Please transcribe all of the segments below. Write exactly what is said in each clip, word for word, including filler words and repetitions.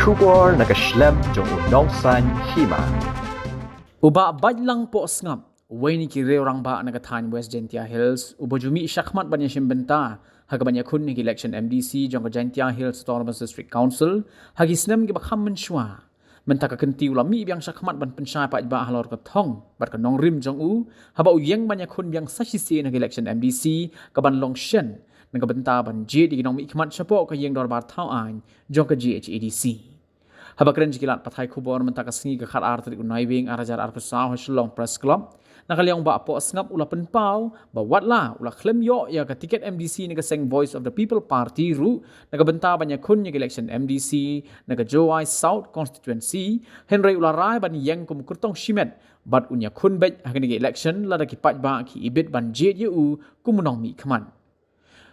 Khubor na ka shlem jong u Nongsaiñ Hima. U Bah Baitlang Pohsngap, uwei na ki riew rangbah na ka thaiñ West Jaintia Hills, uba ju mih shakhmat ban ïashim bynta ha kaban ïakhun ïa ka election M D C jong ka Jaintia Hills Autonomous District Council ha ki snem kiba kham mynshuwa. Mynta ka kynti u la mih biang shakhmat ban pynshai paidbah halor ka thong bad ka nongrim jong u, haba u ïeng ban ïakhun biang sa shisien ha ka election M D C kaban long shen na ka bynta ban jied ïa ki nongmihkhmat shapoh ka ïing dorbar thaw aiñ jong ka J H A D C. Haba kren sha ki lad pathai khubor mynta ka sngi, ka khatar tarik u Naiwieng arhajar arphew saw, ha Shillong Press Club, na ka liang u Bah Pohsngap u la pynpaw ba watla u la khlem ïoh ïa ka tiket M D C na ka seng Voice of the People Party ruh na ka bynta ban ïakhun ïa ka election M D C na ka Jowai South Constituency, hynrei u la rai ban ïeng kum u kyrtong shimet bad un ïakhun beit ha kane ka election lada ki paidbah ki ibit ban jied ïa u kum u nongmihkhmat.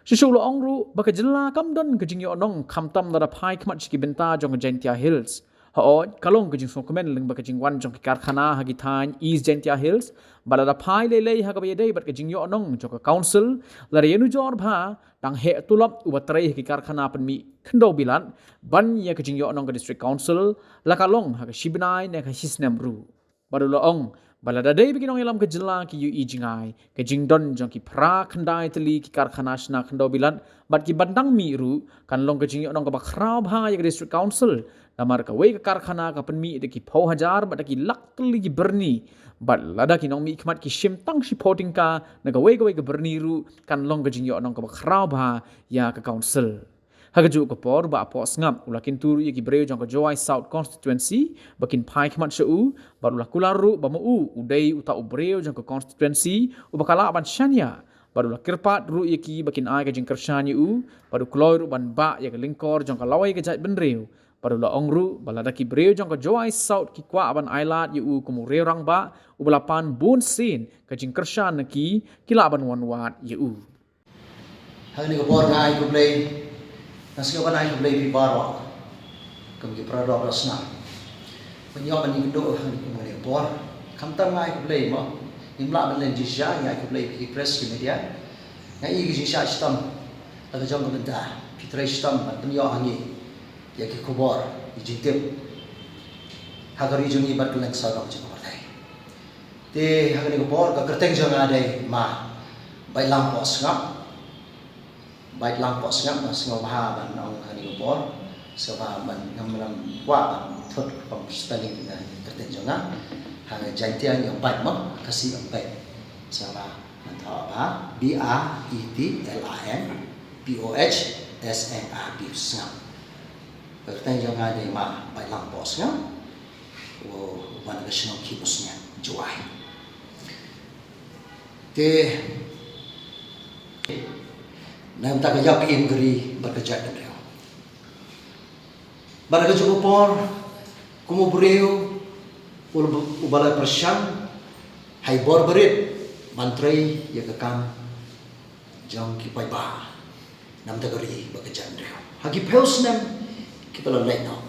Shuh shuh u la ong ruh ba ka jylla kam don ka jingïohnong khamtam lada phai khmat sha ki bynta jong ka Jaintia Hills. Hooid, ka long ka jingsngewkmen lyngba ka jingwan jong ki karkhana ha ki thaiñ East Jaintia Hills, bad lada phai lei lei ha kaba ïadei bad ka jingïohnong jong ka council, lada ïa nujor bha, dang heh tulop uba trei ha ki karkhana pynmih khyndew bilat ban ïa ka jingïohnong ka district council, la ka long ha ka shi bnai ne ka shi snem ruh. Bad u la ong ba lada dei ba ki nongïalam ka jylla ki ïohi jngai, ka jingdon jong ki phra khyndai tylli ki karkhana shna khyndew bilat bad kiban dang mih ruh, kan long ka jingïohnong kaba khraw bha ïa ka district council. Namar kawei ka karkhana ka pynmih da ki phew hajar bad da ki lak tylli ki byrni, bad lada ki nongmihkhmat ki shim tang shiphew tyngka na kawei kawei ka byrni ruh, kan long ka jingïohnong kaba khraw bha ïa ka council. Ha kajuh ka por, Bah Pohsngap u la kyntu ruh ïa ki briew jong ka Jowai South Constituency ba kin phai khmat sha u, bad u la kular ruh ba ma u u dei uta u briew jong ka constituency uba ka lah ban shaniah, bad u la kyrpad ruh ïa ki ba kin ai ka jingkyrshan ïa u, bad u kloi ruh ban bah ïa ka lyngkor jong ka lawei ka jaitbynriew, bad u la ong ruh ba lada ki briew jong ka Jowai South ki kwah ban ailad ïa u kum u riew rangbah uba la pan bun sien ka jingkyrshan na ki, ki lah ban wanwad ïa u. Hangne ka por nga ai khublei, nga sngew ban ai khublei ïa phi baroh kum ki para doh para snam. Ban ïoh ban ïakynduh hangne kum kane ka por, khamtam nga ai khublei mo. Ngim lah ban len jingshisha, nga ai khublei ïa phi ki press, ki media. Nga ïohi ki jingshisha shitom la ka jong ka bynta phi trei shitom ban pynïoh ha ngi ïa ki khubor, ki jingtip ha ka ri jong ngi bad kylleng sawdong jong ka pyrthei. Te ha kane ka por ka kyrteng jong nga dei Ma Baitlang Pohsngap. Baitlang Pohsngap, nga sngewbha ban ong ha kane ka por. Sngewbha ban, ngam, ngam kwah ban thut rukom spelling na kyrteng jong nga. Ha Jaintia ngi ong Bait mo, Khasi ong Bait. Sngewbha ban thoh bha, B A I T L A N P O H S N G A P, Sngap. Ka kyrteng jong nga dei Ma Baitlang Pohsngap. U, u wan na ka shnong Khimusngiat, Jowai. Te na ka bynta ka ïap ka im ka ri bad ka jaitbynriew. Bad ha kajuh ka por, kum u briew uba la pyrshang ha i bor barit ban trei ïa ka kam jong ki paidbah na ka bynta ka ri bad ka jaitbynriew ha ki phew snem kiba la leit noh.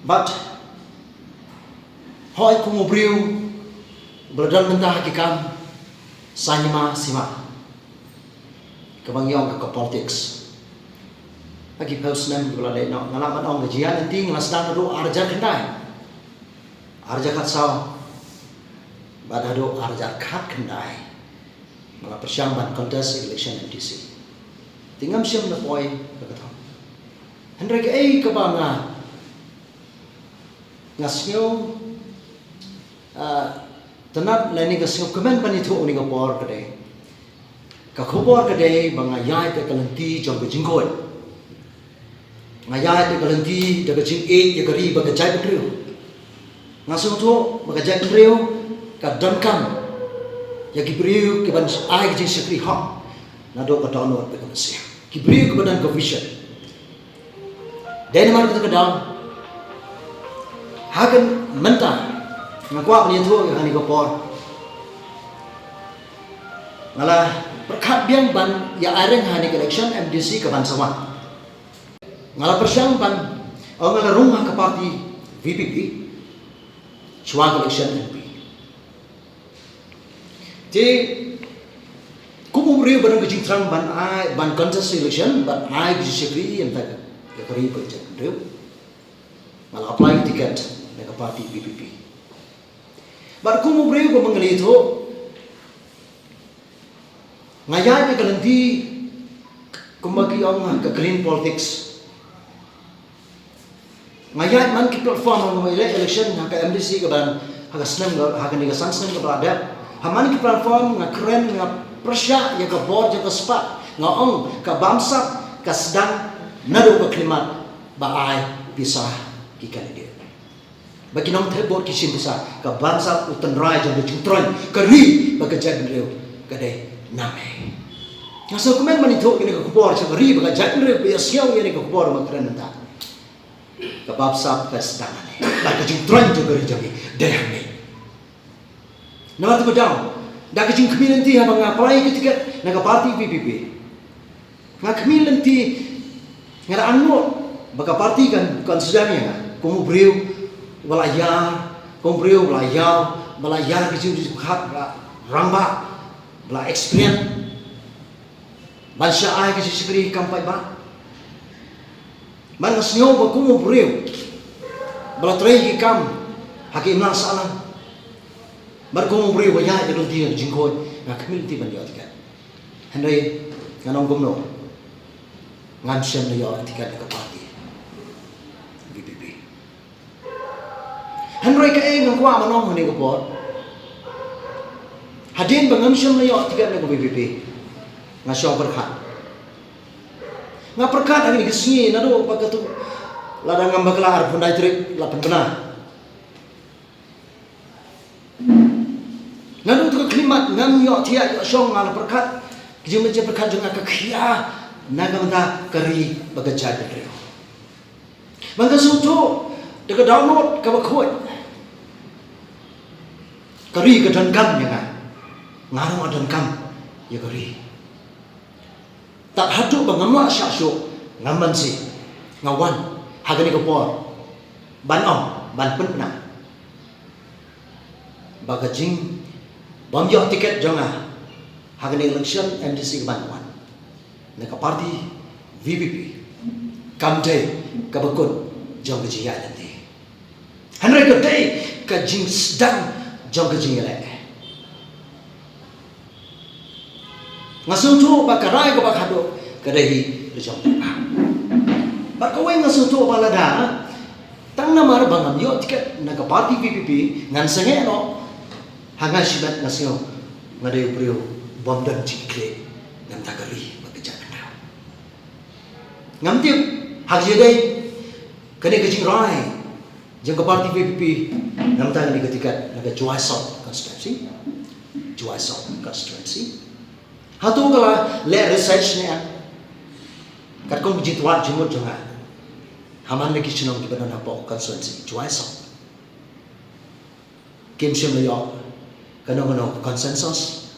Bad hooid, kum u briew uba la don bynta ha ki kam saiñ hima sima, kaba ngi ong ka politics, ha ki phew snem kiba la leit noh, nga lah ban ong ka jingïaid lynti nga la sdang naduh arhajar khyndai, arhajar khatsaw, bad haduh arhajar khatkhyndai nga la pyrshang ban contest election M D C. Te ngam shym la poi ha ka thong. Hynrei kaei kaba nga, nga sngew, ah, tynnad lane nga sngewkmen ban ïathuh ha kane ka por ka dei, ka khubor ka dei ba nga ïaid da ka lynti jong ka jingkhuid. Nga ïaid da ka lynti da ka jingïeit ïa ka ri bad ka jaitbynriew. Nga sngewthuh ba ka jaitbynriew ka donkam ïa ki briew kiban ai ka jingshakri hok naduh ka dohnud bad ka mynsiem. Ki briew kiba don ka vision. Dei namar kata ka daw, ha ka mynta nga kwah ban ïathuh ïa kane ka por. Nga la pyrkhat biang ban ïa areng ha kane ka election M D C kaban sa wan. Nga la pyrshang ban, oh, nga la rung ha ka party V P P shuwa ka election M P. Te kum u briew ba don ka jingthrang ban ai, ban contest election, ban ai ka jingshakri ïa ka Ka ri bad ka jaitbynriew. Nga la apply ticket na ka party VPP. Bad kum u briew ba mynta nga la ïathuh, nga ïaid ïa ka lynti kumba ki ong ka clean politics. Nga ïaid man ki platform ha ka election, ha ka MDC kaban, ha ka snem, ha kane ka san snem kaba la dep. Ha man ki platform nga kren, nga pyrshah ïa ka bor jong ka spah. Nga ong ka bamsap ka sdang naduh ka khyllipmat ba ai pisa ki candidate. Ba ki nongthep vote ki shim pisa, ka bamsap u tynrai jong ka jingtroiñ ka ri bad ka jaitbynriew ka dei nam ei. Nga sngewkmen ban ïathuh kane ka khubor sha ka ri bad ka jaitbynriew ba ïa sngew ïa kane ka khubor ba nga kren mynta. Ka bamsap ka sdang hangne. Bad ka jingtroiñ jong ka ri jong ngi dei hangne. Namar kata ka daw, da ka jingkhmih lynti haba nga apply ka ticket na ka party VPP, nga khmih lynti, nga da angnud ba ka party kan consider ïa nga kum u briew ba la ïar, kum u briew ba la ïar, ba la ïar ka jingpyrkhat, ba la rangbah, ba la experience. Ban shah ai ka jingshakri kam paidbah. Bad nga sngew ba kum u briew ba la trei ki kam ha ki imlang sahlang, bad kum u briew ba ïaid ïa ka lynti jong ka jingkhuid, nga khmih lynti ban ïoh ticket. Hynrei ngan ong kumno, ngam shym la ïoh ticket na ka party VPP. Hynrei kaei nga kwah ban ong ha kane ka por, hadien ba ngam shym la ïoh ticket na ka VPP, nga shong pyrkhat. Nga pyrkhat ha kine ki sngi, naduh ba katto, lada ngam bakla arphew khyndai tarik la pynbna. Naduh katto ka khyllipmat ngam ïoh thiah ïoh shong, nga la pyrkhat, ka jingmut jingpyrkhat jong nga ka khia na ka bynta ka ri bad ka jaitbynriew. Bad nga sngewthuh da ka download kaba khuid, ka ri ka donkam ïa nga, nga ruh nga donkam ïa ka ri. Tad haduh ba ngam lah shah shuh, ngam banse, nga wan ha kane ka por ban ong, ban pynbna ba ka jingbym ïoh ticket jong nga ha kane ka election MDC kaban wan na ka party VPP kam dei kaba kut jong ka jingïaid lynti. Hynrei ka dei ka jingsdang jong ka jingïaleh. Nga sngewthuh ba ka rai kaba khatduh ka dei hi ka jong phi. Bad kawei nga sngewthuh ba lada tang namar ba ngam ïoh ticket na ka party VPP ngan sangeh noh. Ha nga shimet nga sngew nga dei u briew bym don jingkit na ka bynta ka ri bad ka jaitbynriew. Ngam tip ha kaei kane ka jingrai jong ka party VPP na ka bynta kane ka ticket na ka Jowai South constituency. Jowai South constituency. Hato ka la leh research ne em? Katkum ka jingtwad jingmut jong nga, ha man la ki shnong kiba don hapoh constituency Jowai South, kim shym la ïoh kano kano ka consensus.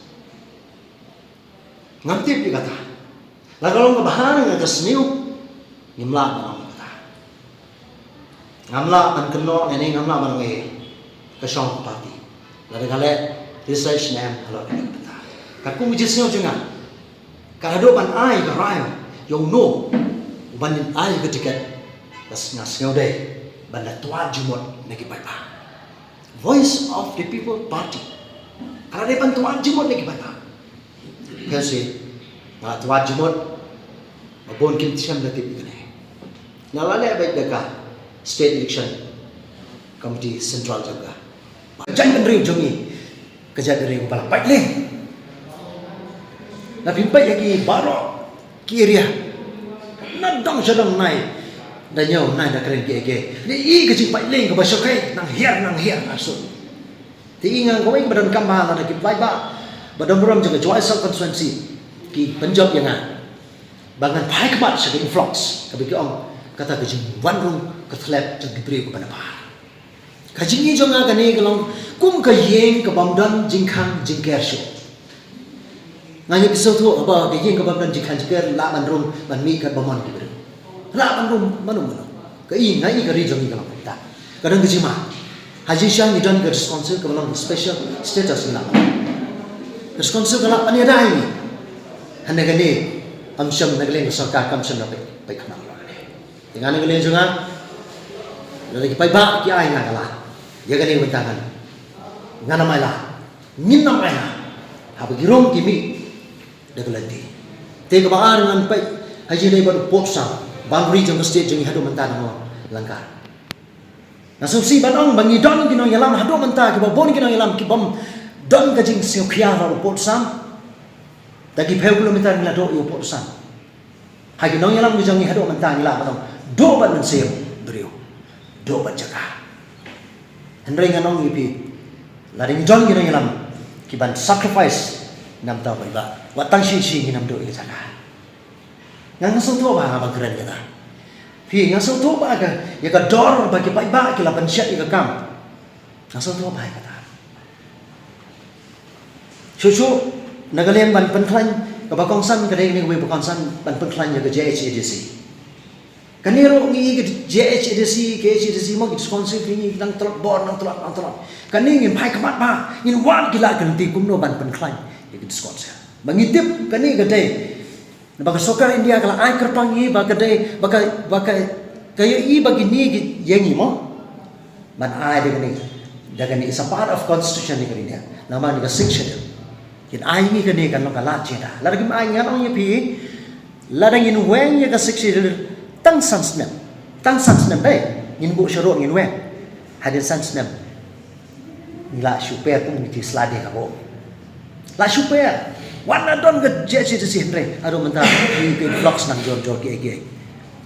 Ngam tip ïa kata. La ka long kaba ha nga ka sniew, ngim lah ban ong kata. Ngam lah ban kynnoh ne ngam lah ban ong ei, ka shong ka party. Lada ka leh research ne em halor kata. Katkum ka jingsngew jong nga, ka la duh ban ai ka rai ïa uno uban ai ka ticket, ka sngew, sngew dei ban da twad jingmut na ki paidbah. Voice of the People Party. Ka la dei ban twad jingmut na ki paidbah. Ka shu, nga twad jingmut, ba bun kim shem la tip ïa kane. Nga la leh beit da ka State Election Committee Central jong ka. Ka jaitbynriew jong ngi, ka jaitbynriew ba la pait leh. La phi peit ïa ki baroh ki area. Na dong sha dong nai da ñiew, nai da kren ki age. Ngi i ka jingpait leh kaba shongkai, nang hiar, nang hiar, arsut. Te i nga kawei ba donkam ba lada ki paidbah ba don burom jong ka Jowai South constituency ki pynjop ïa nga ba ngan phai khmat sha ka influx, kaba ki ong, kata ka jingwan rung ka thlep jong ki briew kaba nabar. Ka jingïohi jong nga kane ka long kum ka ïing kabym don jingkhang jingker shuh. Nga ngeit phi sngewthuh ba ka ïing kabym don jingkhang jingker lah ban rung ban mih katba mon ki briew. Lah ban rung mano mano. Ka i, nga i ka ri jong ngi ka long kata. Ka don ka jingma. Ha jingshisha ngi don ka District Council kaba long special status ngi lah. Ka District Council ka lah ban ïada ïa ngi. Hynrei kane kam shym, na ka liang ka sorkar kam shym la peit, peit khmat ïa kane. Te nga na ka liang jong nga, lada ki paidbah ki ai nga ka la, ïa kane ka bynta ngan, ngan ym ai la, ngin ym ai la. Haba ki rung ki mih da ka lynti. Te kaba ar, ngan peit ha jingïadei bad u pud sam, boundary jong ka state jong ngi haduh mynta na Mawlangkar. Nga sngewsih ban ong ba ngi don ki nongïalam haduh mynta, kiba bun ki nongïalam ki bym don ka jingsngewkhia ïa u pud sam. Da ki phew kilometer ngi la duh ïa u pud sam. Ha ki nongïalam ki jong ngi haduh mynta ngi lah ban ong, duh ban mynsiem briew, duh ban jaka. Hynrei ngan ong ïa phi, lada ngi don ki nongïalam ki ban sacrifice, namar ba ba wat tang shi shi ngin ym duh ïa ka jaka. Nga, nga sngewthuh ba nga ban kren kata. Phi, nga sngewthuh ba ka, ïa ka dor ba ki paidbah ki la pynshet ïa ka kam. Nga sngewthuh ba ïa kata. Shuh shuh, na ka liang ban pynkhlaiñ, kaba kongsan ka dei kane kawei ba kongsan ban pynkhlaiñ ïa ka J H A D C. Kane ruh ngi ka J H A D C, K H A D C mo, ki District Council ki ngi nang tlot bor, nang tlot, nang tlot. Kane ngin phai khmat bha, ngin wad ki lad ki lynti kumno ban pynkhlaiñ ïa ki District Council. Ba ngi tip kane ka dei, ba ka sorkar India ka la ai kyrpang ïa ngi ba ka dei, ba ka, ba ka, ka ïohi ba kine ki ïa ngi mo. Ban ai da kane, da kane is a part of constitution ni ka India. Namar ni ka Sixth Schedule. Kin ai ngi kane kan long ka lad jingda. Lada kim ai, ngan ong ïa phi, lada ngin weng ïa ka Sixth Schedule tang san snem. Tang san snem dei. Ngin buh sharum ngin weng. Hadien san snem. Ngi la shu per kum ngi sla de ka bo. La shu per. Wan na don ka J H A D C hynrei. Haduh mynta ngi pyn flux nang jor jor ki ki.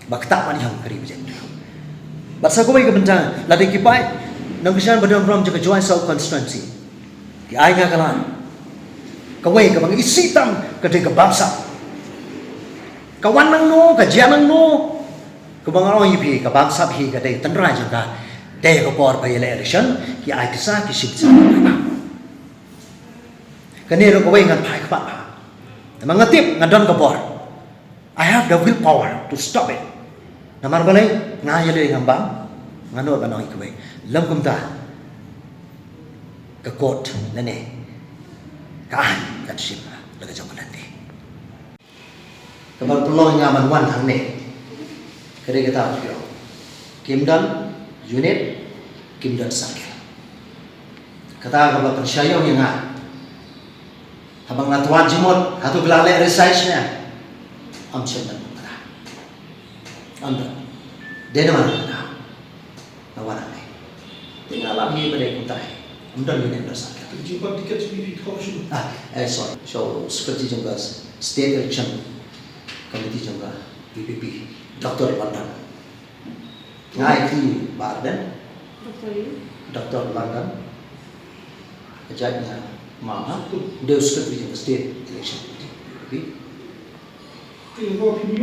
Ba ktah ban ïa ka ri ba jen. Bad sa kawei ka bynta, lada ki paid nongkyrshan ba don burom jong ka Jowai South Constituency. Ki ai nga ka lad. Kawei kaba nga isih tam ka dei ka bamsap. Ka wan nangno, ka jia nangno. Kaba nga ong ïa phi, ka bamsap hi ka dei tynrai jong ka. Dei ka por ba ïaleh election, ki ai kisa, ki shim kisa. Kane ruh kawei ngan phai khmat bha. Namar nga tip nga don ka bor. I have the willpower to stop it. Namar balei, nga ïaleh ngam bam, nga nud ban ong ïa kawei. Lym kumta, ka court lane ka aiñ kan shim la ka jong ka lynti. Kaba pynlong nga ban wan hangne, ka dei kata ka jong, kim don unit, kim don circle. Kata kaba pynshai ïa nga. Haba nga twad jingmut, hato ki la leh resize ne? Ym shym don kata. Ym don. Dei namar kata. Nga wan hangne. Te nga lap hi ba dei kumta hi. Ym don ïa ne ym don sa. Jingpang tiket VPP kong shu. Ah, eh, sorry. So, Secretary jong ka State Election Committee jong ka VPP, Doctor London. Nga ai kti Bah Ardent. Doctor London. Ka jait nga Mawhap. Dei u Secretary jong ka State Election Committee, VPP.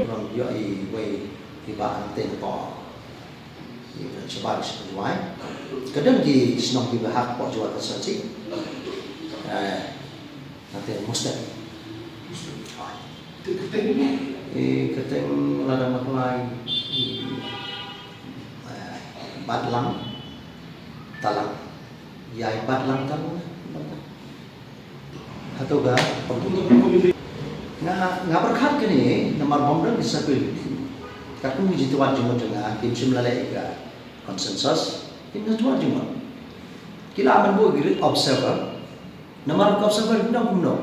Ram ïoh iwei i bah hangtei napoh, i Ranchobah, Jowai. Ka don ki shnong kiba hapoh Jowai constituency. Eh, hangtei Mustep. I kyrteng lada ma khlai, eh, Batlang Talang. Ïa i Batlang Talang. Hato ka, nga, nga pyrkhat kane namar bym don ki circle. Katkum ki jingtwad jingmut jong nga, kim shym la leh ïa ka consensus, kim shym la twad jingmut. Ki lah ban buh ki observer. Namar ka observer kumno kumno.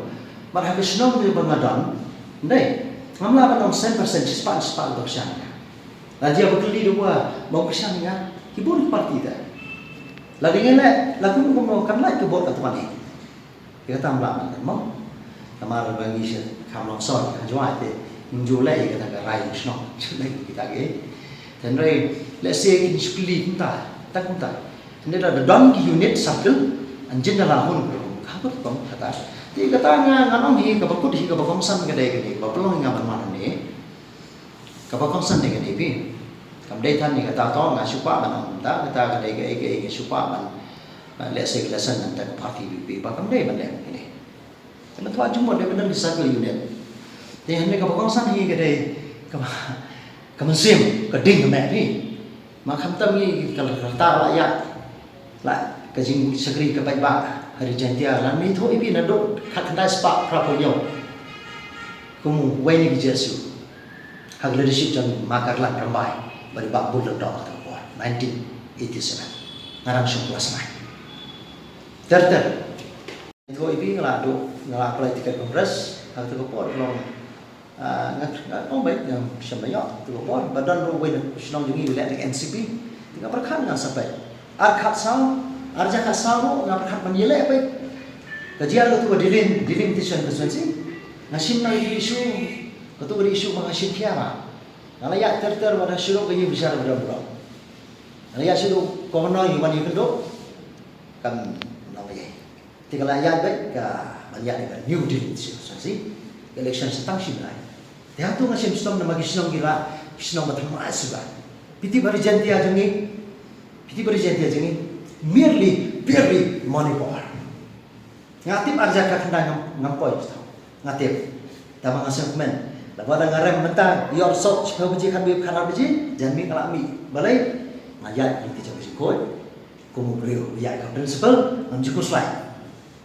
Namar ha ka shnong kaba nga don, dei, ngam lah ban ong san percent, shispah shispah ba kyrshan ïa nga. La jia ba kylli da uba bym kyrshan ïa nga. Ki bun ki party te. Lada ngi leh, la kumno kumno kan lait ka vote ka twan hi. Ïa kata ym lah ban leh mo. Namar ba ngi sha kham long sor ha Jowai te, ngim ju leh ïa kata ka rai shnong, ju leh ïa kita ki. Hynrei lehse kin shu kylli kumta, ta kumta. Hynrei lada don ki unit circle, anjin da la hun ka rum, ka bad kong kata. Te kata nga, ngan ong hi kaba kut hi kaba kongsan ka dei kane, kaba pynlong nga ban wan hangne. Kaba kongsan dei kane phi. Kam dei than ïa kata to nga shu kwah ban ong kumta, kata ka dei kaei kaei nga shu kwah ban, ban leh seh ka lesen nangta ka party VPP ba kam dei ban leh kane. Te mynta jingmut dei ban don ki circle unit. Te hangne kaba kongsan hi ka dei kaba, ka mynsiem, ka ding ka meh phi. Ma khamtam ngi ka rta la ïa. La ka jingshakri ka paidbah ha ri Jaiñtia la ngi thoh ïa phi naduh khatkhyndai spah phraphew hynñiew. Kum uwei na ki JSU. Ha ka leadership jong Ma Karlan Rymbai. Ba dei ba bun lyngdoh ha kata ka por, nineteen eighty-seven. Nga dang shong klas nine. Ter ter. Ïathuh ïa phi, nga la duh, nga la apply ticket Congress ha kata ka por, ka long, ah, nga, nga ong beit ngam shym la ïoh ha kata ka por. Ba don ruh uwei na shnong jong ngi u leh na N C P. Te nga pyrkhat ngan sa peit. Ar khatsaw, ar hajar khatsaw ruh nga pyrkhat ban ïaleh beit. Ka jia ruh katu ka delim-, delimitation constituency. Nga shim na ka issue, katu ka issue ba nga shim khia ba. Nga la ïaid ter ter ba da shuh ka ïing bishar ba da burom. Nga la ïaid shuh Governor ïa ban ïakynduh. Kam long ïa. Te ka la ïaid beit ka ban ïaid ka new delimitation constituency. Ka election sa tang shi bnai. Te hato nga shim shnong namar ki shnong ki rah, ki shnong ba thymmai suda. Phi tip ba ri Jaintia jong ngi, phi tip ba ri Jaintia jong ngi, merely, barely money power. Nga tip ar hajar khatkhyndai ngam, ngam poi. Nga tip. Tangba nga sngewkmen. Lada nga rem mynta, ïoh sop, shiphew baje, khatwei, khatar baje, janmiet nga la mih. Balei? Nga ïaid ïa ki jong ka jingkhuid. Kum u briew, ïaid ka principle, ngam ju khuslai.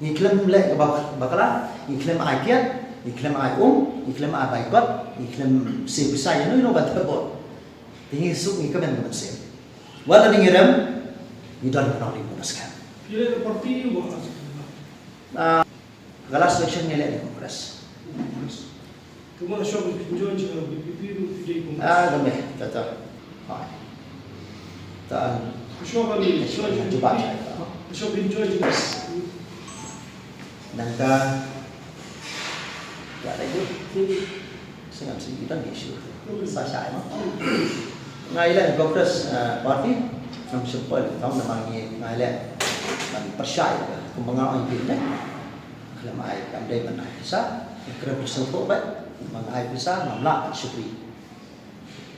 Ngi khlem leh kaba, bakla, ngi khlem ai kiad, ngi khlem ai um, ngi khlem ai boycott, ngi khlem siew pisa ïano ïano ban thep vote. Te ngi suk ngi kmen ka mynsiem. Wat la ngi rem, ngi don ka nongrim kaba skhem. Phi leh da party ba ka, ah, ka last election ngi leh da Congress. Congress. Kumno Ashok phi join sha V P P ruh phi dei Congress? Ah, kame, ta ta. Hai. Ta. Ashok phi join sha V P P. Jubab sha. Ashok phi join sha. Nangta. Ya, dah itu. Sngewbha sngewbha ïa ki issue. Sa shai mo. Nga ïaleh Congress, eh, party, ngam shym poi, ngam namar ngi nga ïaleh ban pyrshah ïa ka, kumba nga ong ïa phi ne. Khlem ai, kam dei ban ai pisa, kren pisa to bad, ban ai pisa, ngam lah ban shukri.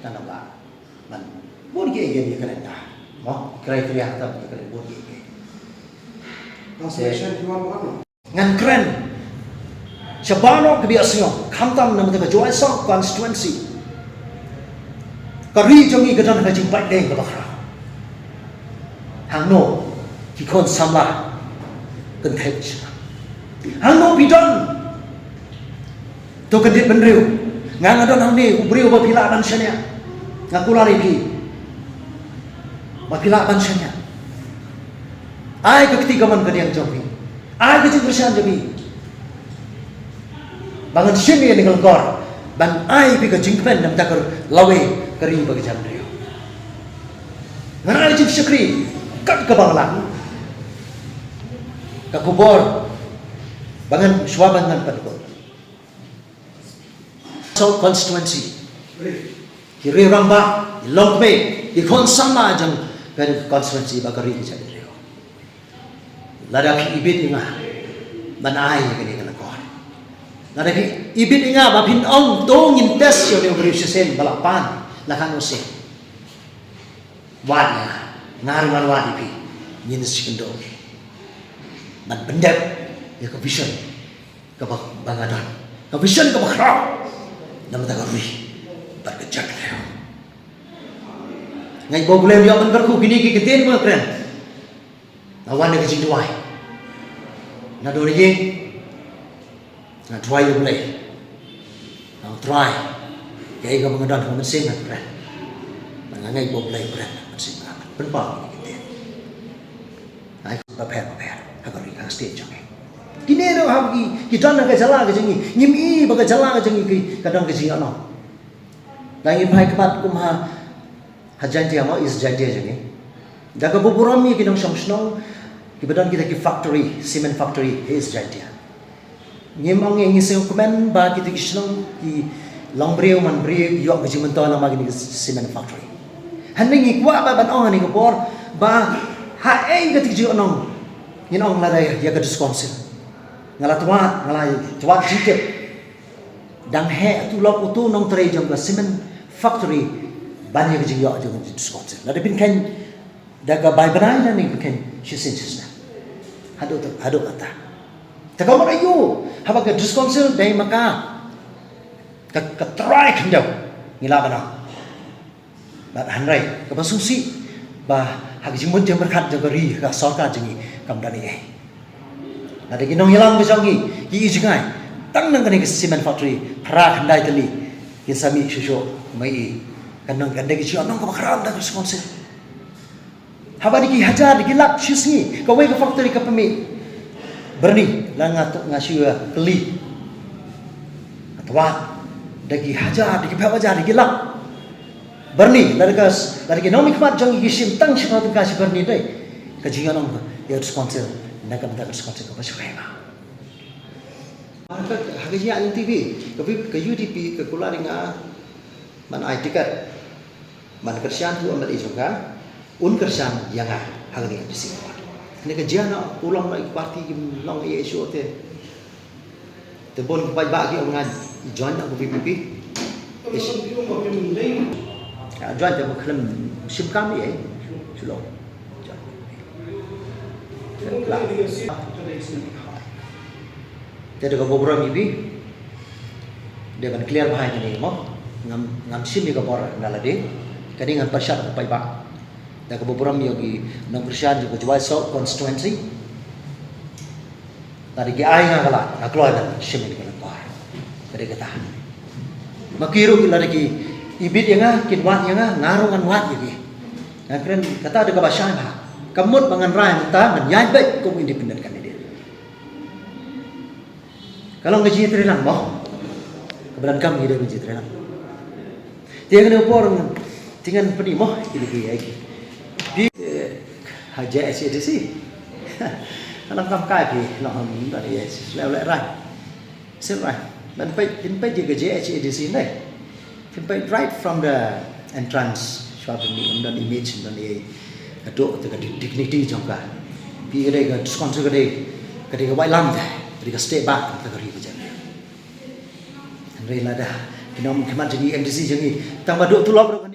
Ngam lah ban bun kiei kiei ïa kren ka. Mo, criteria tam ïa kren bun kiei kiei. Consolation, you want one? Ngan kren. Shabar noh ka biang shnong, khamtam na ka Jowai South constituency. Ka ri jong ngi ka don ha ka jingpait deng kaba khraw. Hangno ki khun samla kynthei shnong. Hangno phi don. To kyndit bynriew. Nga nga don hangne u briew ba phi lah ban shaniah. Nga kular ïa phi. Ba phi lah ban shaniah. Ai ka kti kamon kadiang jong phi. Ai ka jingkyrshan jong phi. Ba ngan shim ïa kane ka lyngkor ban ai phi ka jingkmen na ka bynta ka lawei ka ri bad ka jaitbynriew. Ngan ai jingshakri kat kaba nga lah. Ka khubor ba ngan shuwa ba ngan pynkut. South constituency. Ki rangbah, ki longkmie, ki khun samla jong ka constituency bad ka ri ka jaitbynriew. Lada phi ibit ïa nga ban ai ïa kane ka lyngkor. Lada phi ibit ïa nga ba phin ong to ngin test ïa une u briew shisien ba la pan la kham shisien. Wad ïa nga, nga ruh ngan wad ïa phi. Ngin sa ïakynduh ban pyndep ïa ka vision kaba, ba nga don. Ka vision kaba khraw na ka bynta ka ri bad ka jaitbynriew. Nga ai ba U Blei un ïoh ban kyrkhu kine ki ktien ba nga kren. Nga wan da ka jingduwai. Naduh ïing nga duwai ïa U Blei. Nga ong Trai, kaei kaba nga don ha ka mynsiem ngan kren. Nga ngeit ba U Blei un kren ha ka mynsiem nga ban pynpaw ïa kine ki ktien. Ai bapher bapher ha ka ri, ha ka state jong ngi. Kine ruh ha ki, ki don ha ka jylla ka jong ngi. Ngim i ba ka jylla ka jong ngi ki, ka don ka jingïohnong. Lada ngi phai khmat kum ha, ha Jaintia mo, East Jaintia jong ngi. Da kaba burom ïa ki nongshong shnong kiba don kita ki factory, cement factory ha East Jaintia. Ngim ong ïa, ngi sngewkmen ba kita ki shnong ki long briew man briew ki ïoh ka jingmyntoi namar kine ki cement factory. Hynrei ngi kwah ba ban ong ha kane ka por ba haei kata ka jingïohnong ngin ong lada ïa ka District Council. Nga la twad, nga la twad jingtip. Dang heh uto u lok uto u nongtrei jong ka cement factory ban ïa ka jingïoh jong ka District Council. Lada phin kheiñ da ka bai bnai, lada phin kheiñ shisien shisnem. Haduh tu, haduh kata. Te ka mut aïu haba ka District Council dei ma ka, ka, ka trai khyndew, ngi lah ban ong. Bad hynrei kaba sngewsih ba ha ka jingmut jingpyrkhat jong ka ri, ka sorkar jong ngi kam don ei ei. Lada ki nongïalam ka jong ngi ki i jngai, tang nang kane ka cement factory phra khyndai tylli kin sa mih shuh shuh, ma i. Kan nang kan da ki jingïalang kaba khraw da ka District Council. Haba da ki hajar da ki lak shi sngi kawei ka factory ka pynmih. Byrni la nga tu nga shu kylli. Nga tu da ki hajar da ki phew hajar da ki lak. Byrni la da ka la da ki nongmihkhmat jong ki shim tang shiphew tyngka shi byrni dei. Ka jingïalang ka ïa District Council na ka bynta ka District Council kaba shu kai ba. Ha ka ha ka jingïalang T V ka U D P ka kular ïa nga ban ai tiket. Ban kyrshan tu ambat i jong ka un kyrshan ïa nga ha kane ka M D C. Kane ka jia na u long na i party kim long i issue te. Te bun ki paidbah ki ong nga i join na ka V P P. Ish. Ya, join te ba khlem shim kam i ai. Shu long. Te da ka burom ïa phi. Dei ban clear bha ïa kane mo. Ngam ngam shim ïa ka bor na lade. Kane ngan pyrshah ka paidbah. Da ka burom ïa ki nongkyrshan jong ka Jowai South constituency. Lada ki ai nga ka lad nga kloi ban shim ïa ka lad bor. Ka dei kata. Ma ki ruh lada ki ibit ïa nga kin wad ïa nga nga ruh ngan wad ïa ki. Nga kren kata da kaba shai bha. Ka mut ba ngan rai mynta ngan ïaid beit kum independent candidate. Ka long ka jingïatreilang mo. Kaba donkam ngi dei ka jingïatreilang. Te kane ka por ngan te ngan pyni mo ïa ki ïa ki. Phi eh, ha J H A D C. Ka long kam kai phi long ham don ïa leh leh rai. Sel rai. Ban peit phin peit ïa ka J H A D C ne. Phin peit right from the entrance, shuwa phin mih, ym don image, ym don ei. Ka duk te ka di-, dignity jong ka. Phi ka dei ka District Council ka dei, ka dei ka waitlam te, ka dei ka step back te ka ri ka jong ngi. Hynrei lada ki nongmihkhmat jong ngi, M D C jong ngi, tang ba duk tulop ruh ka